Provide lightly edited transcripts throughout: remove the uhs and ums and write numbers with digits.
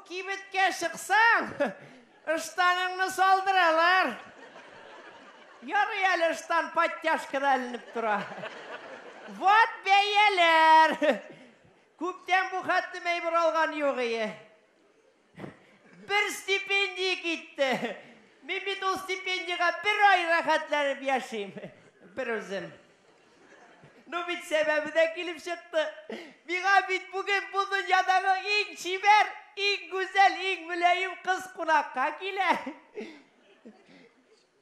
кибеткә чыксаң, ыштаныңны салдыралар. Ярый әле ыштан подтяжкада эленеп тора. Вот бәяләр! Күптән бу хәтле әйбер алган юк ие. Бер стипендия китте. Мин бит ул стипендиягә бер ай рәхәтләнеп яшим. Бер үзем. Ну бит сәбәбе дә килеп чыкты. Миңа бит бүген бу дөньядагы иң чибәр, иң гүзәл, иң мөлаем кыз кунакка килә.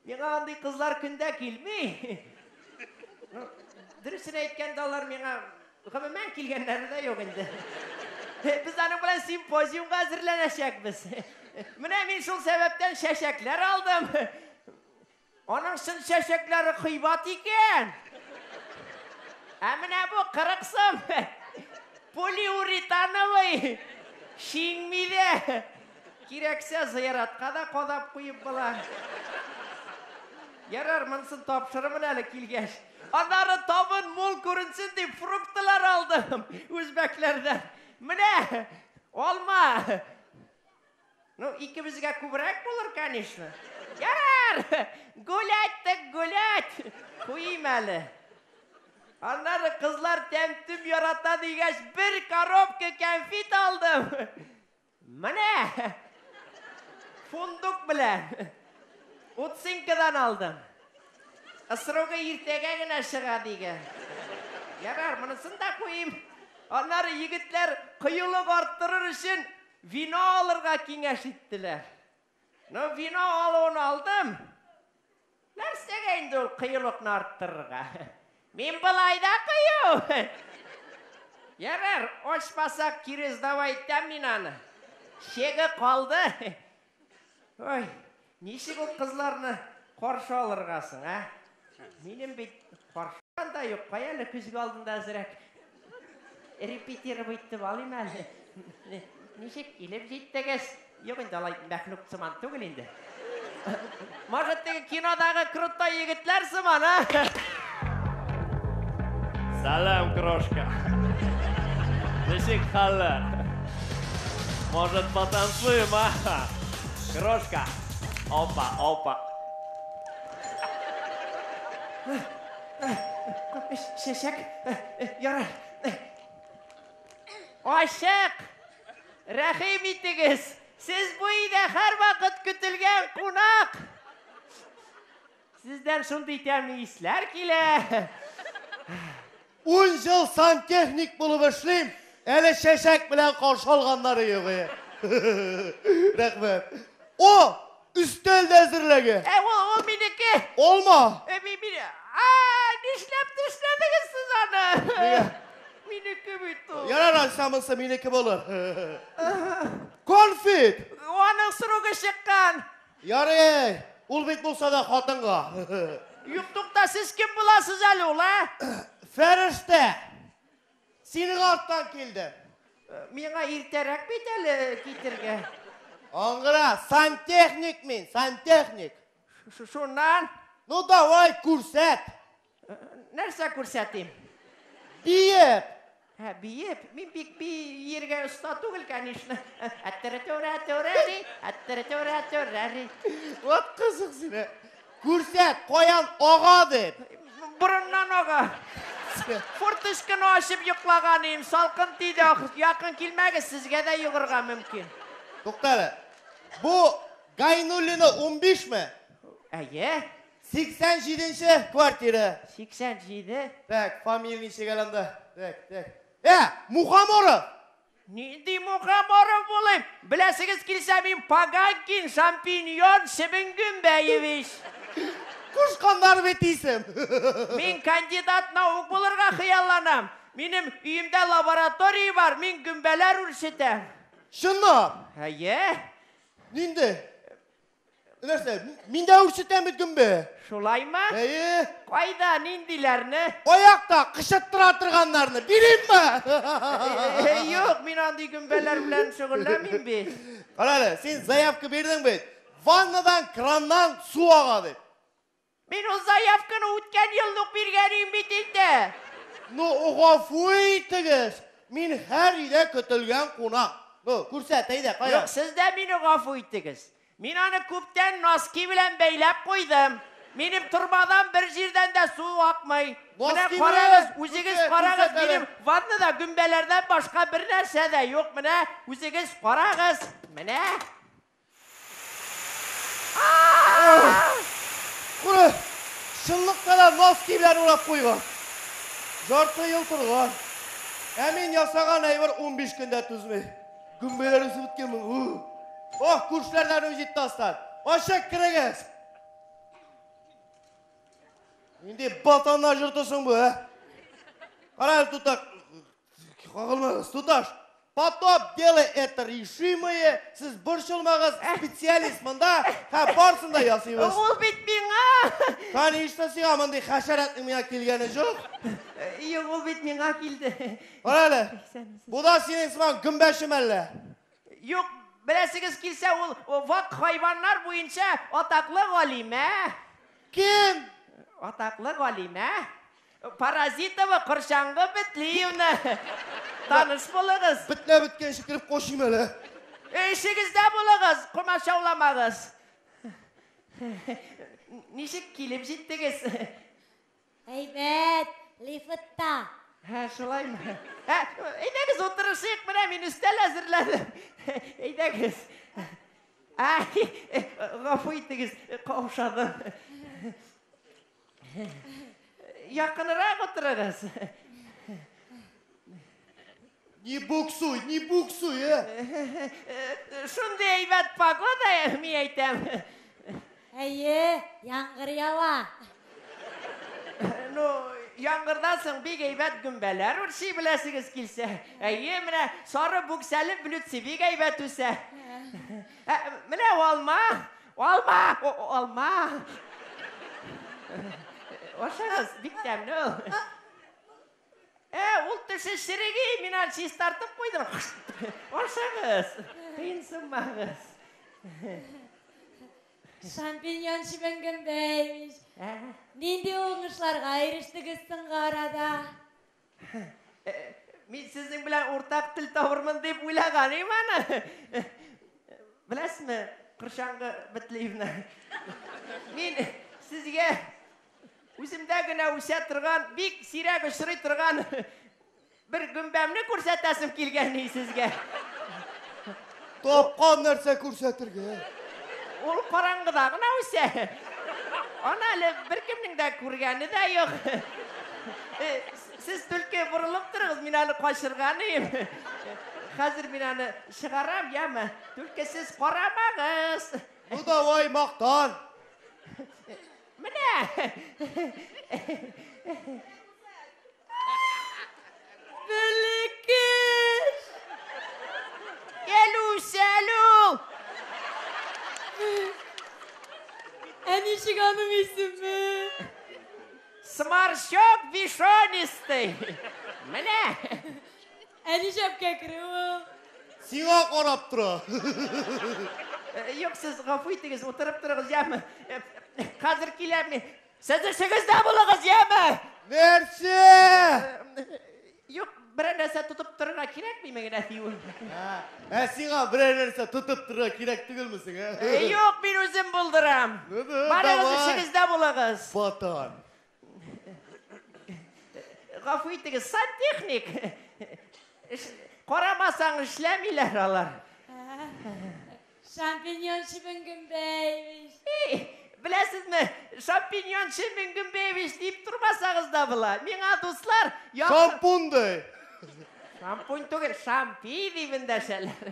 Миңа андый кызлар көндә килми. Ну, дөресен әйткәндә, алар миңа гомумән килгәннәре дә юк инде. Без аның белән симпозиумга әзерләнәчәкбез. Менә мин шул сәбәптән чәчәкләр алдым. Аның чын чәчәкләре кыйбат икән. Ә менә бу 40 сум. Полиуретановый. Шиңми дә. Кирәксә зыяратка да кадап куеп була. Ярар, монысын тапшырырмын әле килгәч. Аннары табын мул күренсен дип фруктылар алдым үзбәкләрдән. Менә алма. Ну, икебезгә күбрәк булыр, конечно. Ярар! Гулять так гулять. Куйыйм әле. Аннары кызлар тәм-төм ярата дигәч, бер коробка кәнфит алдым. Менә! Фундук белән. Уцинкадан алдым. Срогы иртәгә генә чыга дигән. Ярар, монысын да куйыйм. Аннары егетләр кыюлык арттырыр өчен вино алырга киңәш иттеләр. Ну, вино алуын алдым. Нәрсәгә инде ул кыюлыкны арттырырга? Мин болай да кыю. Ярар, ачмасак кире сдавай итәм мин аны. Чегы калды. Ой, ничек ул кызларны каршы алырга соң, ә? Минем бит каршы да юк. Кая әле көзге алдында әзрәк репетировать итеп алыйм әле. Ничек килеп җиттегез? Юк инде, алай мәхлук сыман түгел инде. Может, теге кинодагы крутой егетләр сыман, а? Сәлам, крошка. Ничек хәлләр? Может, потанцуем, а? Крошка. Опа, опа. Чәчәк, ярар. Ачык! Рәхим итегез! Сез бу өйдә һәрвакыт көтелгән кунак! Сездән шундый тәмле исләр килә. 10 ел сантехник булып эшлим, әле чәчәк белән каршы алганнары юк. Рәхмәт. О, өстәл дә әзерләгән. Ә, ул минеке. Алма. Мин, а, нишләп тешләдегез сез аны? Нигә? Минеке бит ул. Ярар, алса монысы минеке булыр. Конфет. Аның срогы чыккан. Ярый, ул бит булса да хатынга. Юк, тукта, сез кем буласыз әле ул, ә? Фәрештә. Синең арттан килдем. Миңа иртәрәк бит әле китергә. Аңгыра, сантехник мин, сантехник. Шуннан? Ну давай, күрсәт. Нәрсә күрсәтим? Биеп. Ә, биеп? Мин бик биергә оста түгел, конечно. Әттәрә-тәүрә-тәүрәри, әттәрә-тәүрә-тәүрәри. Вот кызык сине. Күрсәт, каян ага дип. Борыннан ага. Форточканы ачып йоклаган идем, салкын тиде, якын килмәгез, сезгә дә йогырга мөмкин. Тукта әле. Бу Гайнуллина 15 ме? Әйе. 87-нче квартира. 87. Так, фамилия ничек әле анда? Так, так. Ә, Мухоморов! Нинди Мухоморов булыйм? Беләсегез килсә, мин Поганкин Шампиньон Шебенгүмбәевич. Кушканнар бит исем. Мин кандидат наук булырга хыялланам. Минем өемдә лаборатория бар, мин гөмбәләр үрчетәм. Чынлап? Әйе. Нинди? Нәрсә? Мин дә үрчетәм бит гөмбә. Шулаймы? Әйе. Кайда, ниндиләрне? Аякта кычыттыра торганнарны биримме? Юк, мин андый гөмбәләр белән шөгыльләнмим бит. Кара әле, син заявка бирдең бит. Ваннадан, краннан су ага дип. Мин ул заявканы үткән елны ук биргән идем бит инде. Ну, гафу итегез. Мин һәр өйдә көтелгән кунак. Ну, күрсәт, әйдә, кая? Юк, сез дә мине гафу итегез. Мин аны күптән носки белән бәйләп куйдым. Минем торбадан бер җирдән дә су акмый. Менә Носки карагыз, белән! үзегез Күрсәт, карагыз, күрсәт әле. минем ваннада гөмбәләрдән башка бер нәрсә дә юк. Менә үзегез карагыз. Менә. Күрә, чынлыкта да носки белән урап куйган. Жарты ел торган. Ә мин ясаган әйбер 15 көндә түзми. Гөмбәләр үсеп беткән моның. Ох, күршеләрдән үз җитте астан. Ачык керегез. Нинди ботаннар йорты соң бу, ә? Кара әле, туташ. Кагылмагыз, туташ. Потом дело это решимое. Сез борчылмагыз, специалист монда. Һә, барысын да ясыйбыз. Ул бит миңа. Конечно, сиңа мондый хәшәрәтнең миңа килгәне юк. Юк, ул бит миңа килде. Кара әле. Бу да синең сыман гөмбәчеме әллә? Юк, беләсегез килсә, ул вак хайваннар буенча атаклы галимә. Кем? Атаклы галимә. Паразитова Корчаңгы Бетлиевна. Таныш булыгыз. Бетләп беткәнче кереп кочыйм әле. Эшегездә булыгыз, комачауламагыз. Ничек килеп җиттегез? Әйбәт, лифтта. Һә, шулаймы? Ә, әйдәгез утырышыйк, менә мин өстәл әзерләдем. Әйдәгез. Ай, гафу итегез, каушадым. Якынрак утырыгыз. Не буксуй, не буксуй, ә? Шундый әйбәт погода, мин әйтәм. Әйе, яңгыр ява. Ну, яңгырдан соң бик әйбәт гөмбәләр үрчи беләсегез килсә. Әйе, менә сары бүксәле блюдце бик әйбәт үсә. Ә, менә алма, алма, алма. Ашагыз, бик тәмле ул. Ә, ул төше череги, мин аны чистартып куйдым. Ашагыз, кыенсынмагыз. Шампиньон чебен гөмбә. Ә, Нинди уңышларга ирештегез соңгы арада? Мин сезнең белән уртак тел табырмын дип уйлаган идем аны. Беләсезме, Корчаңгы Бетлиевна, мин сезгә үземдә генә үсә торган, бик сирәк очрый торган бер гөмбәмне күрсәтәсем килгән ни сезгә. Тапкан нәрсә күрсәтергә. Ул караңгыда гына үсә. Аны әле беркемнең дә күргәне дә юк. Сез түлке борылып торыгыз, мин аны качырган идем. Хәзер мин аны чыгарам, яме? Түлке сез карамагыз. Ну давай, мактан. Менә. Бәләкәч! Әле үсә әле ул. Ә ничек аның исеме? Сморчок вишонистый. Менә. Ә нишләп кәкре ул? Сиңа карап тора. Юк, сез гафу итегез, утырып торыгыз, яме? Хәзер киләм мин. Сез эшегездә булыгыз, яме? Нәрсә? Юк, берәр нәрсә тотып торырга кирәкмиме генә диюем. Ә сиңа берәр нәрсә тотып торырга кирәк түгелме соң, ә? Юк, мин үзем булдырам. Ну, ну, Барыгыз давай. эшегездә булыгыз. Ботан. Гафу итегез, сантехник. Карамасаң эшләмиләр алар. Шампиньон чебен гөмбә. Эй, беләсезме, шампиньон чебен гөмбәвич дип тормасагыз да була. Миңа дуслар, Шампунь ди. Шампунь түгел, шампи дип эндәшәләр.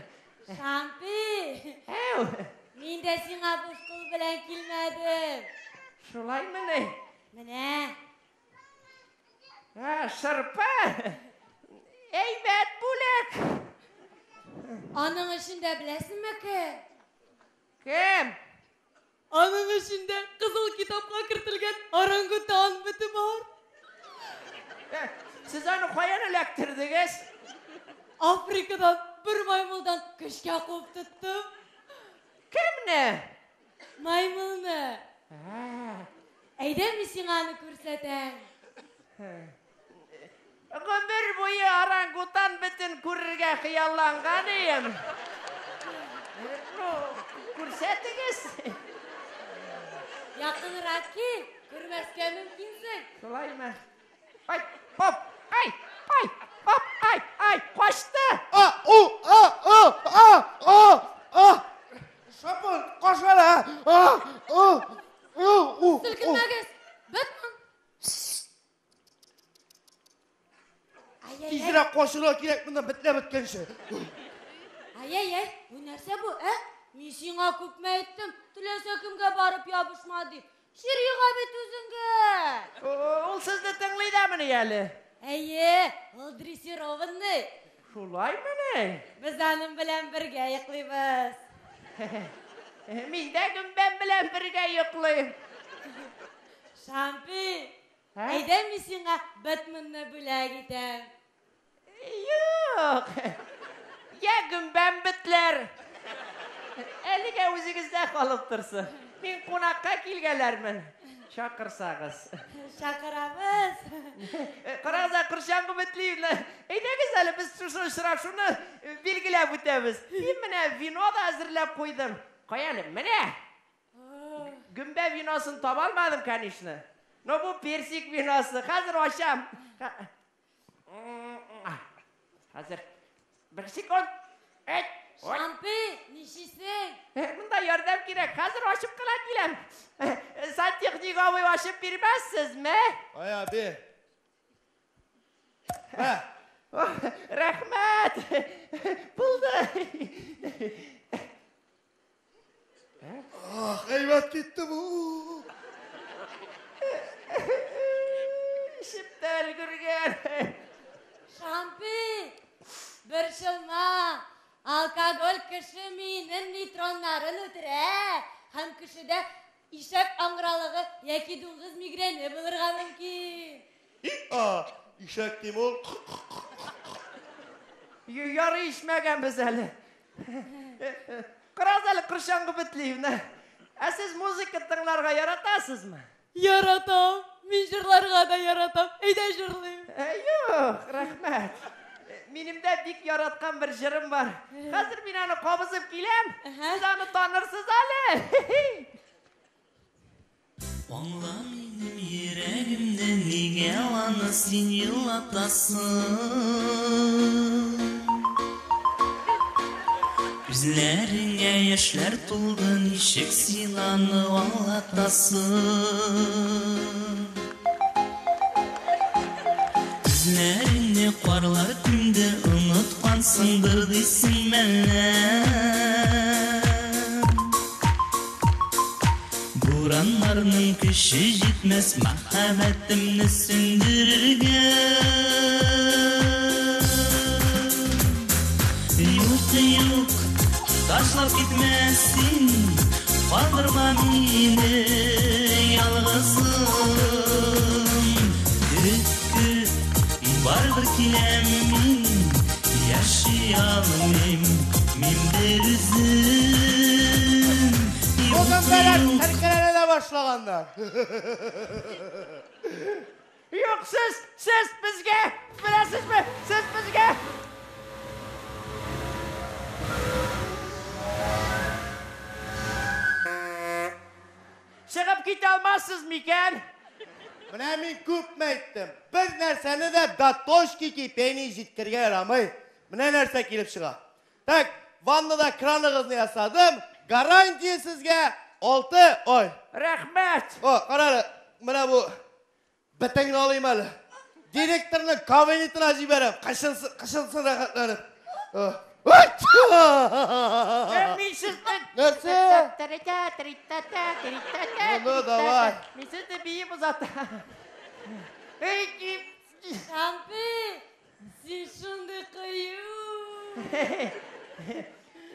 Шампи! Әү, Мин дә сиңа буш кул белән килмәдем. шулаймыни? Менә, Ә, шырпы. Әйбәт бүләк. аның эчендә беләсеңме кем? Кем? Аның эчендә кызыл китапка кертелгән орангутан бете бар. Сез аны каян эләктердегез? Африкадан бер маймылдан көчкә куып тоттым. Кемне? Маймылны. Ә, Әйдә мин сиңа аны күрсәтәм. Гомер буе орангутан бетен күрергә хыялланган идем. Ну, күрсәтегез. Якынрак кил, күрмәскә мөмкинсең. Шулаймы? Ай, оп, ай, ай, оп, ай, ай, качты. А, у, а, а, а, а, а. Шапын, кашара. А, у, у, у. Селкенмәгез. Бэтмен. Ай-яй-яй. Тизрәк качырга кирәк моннан бетләп беткәнче. Ай-яй-яй, бу нәрсә бу, ә? Мин сиңа күпме әйттем, теләсә кемгә барып ябышма дип. Чир йога бит үзеңгә. Ул сезне тыңлый дамыни әле? Әйе, ул дрессированный. Шулаймыни? Без аның белән бергә йоклыйбыз. Мин дә гөмбәм белән бергә йоклыйм. Шампи, Ә? әйдә мин сиңа Бэтменны бүләк итәм. Юк. Я гөмбәм бетләр. Әлегә үзегездә калып торсын. Мин кунакка килгәннәрмен. Чакырсагыз. Чакырабыз. Карагыз, Корчаңгы бетлиевна. Әйдәгез әле без шушы очрашуны билгеләп үтәбез. Мин менә вино да әзерләп куйдым. Кая әле? Менә. Гөмбә виносын таба алмадым, конечно. Но бу персик виносы. Хәзер ачам. Хәзер. Бер секунд. Әйт. Ой. Шампи, нишлисең? Монда ярдәм кирәк. Хәзер ачып кына киләм. Сантехник абый ачып бирмәссезме? Ай, аби. Мә, Рәхмәт. Булды. Ах, әйбәт китте бу. Эчеп тә өлгергән. Шампи, борчылма. Алкоголь кеше миенең нейтроннарын үтерә һәм кешедә ишәк аңгыралыгы яки дуңгыз мигрены булырга мөмкин. А, ишәк дим ул. Ярый эчмәгәнбез әле. Карагыз әле, Корчаңгы Бетлиевна. Ә сез музыка тыңларга яратасызмы? Яратам. Мин җырларга да яратам. Әйдә җырлыйм. Юк, рәхмәт. Минем дә бик яраткан бер җырым бар. Хәзер мин аны кабызып киләм. Сез аны танырсыз әле. Аңла минем йөрәгемне, нигә аны син елатасың? Күзләреңә яшьләр тулды, ничек син аны аңлатасың? Күзләреңне карлар күмде, оныткансыңдыр дисең мәллә? Бураннарның көче җитмәс мәхәббәтемне сүндерергә. Юк, юк, ташлап китмә син, калдырма мине ялгызым. Көт, көт, барыбер киләм мин, яши алмыйм мин бер үзем. Бу гөмбәләр селкенә дә башлаганнар. Юк, сез, сез безгә, беләсезме? Сез безгә. Чыгып китә алмассыз микән? Менә мин күпме әйттем. Бер нәрсәне дә до точки кипения җиткергә ярамый. Менә нәрсә килеп чыга. Так, ваннада краныгызны ясадым. Гарантия сезгә 6 ай. Рәхмәт. О, кара әле, менә бу бетеңне алыйм әле. Директорның кабинетына җибәрәм. Кышынсын, кышынсын рәхәтләнеп. Мин сезне Нәрсә? Ну, давай. Мин сезне биеп озатам. Шампи, син шундый кыю.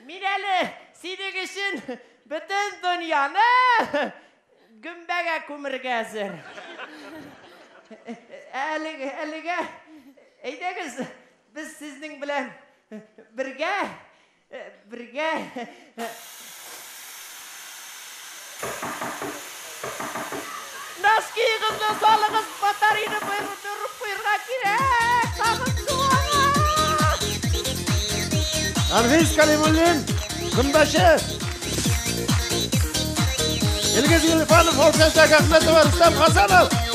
Мин әле синең өчен бөтен дөньяны гөмбәгә күмергә әзер. Әлегә, әлегә әйдәгез, без сезнең белән бергә, бергә. Носкиегызны салыгыз, батарейны биреп куярга кирәк. Әлфис Калимуллин, гөмбәче. Илгиз Гилфанов, Олчәчәк Әхмәтова, Рөстәм Хәсәнов.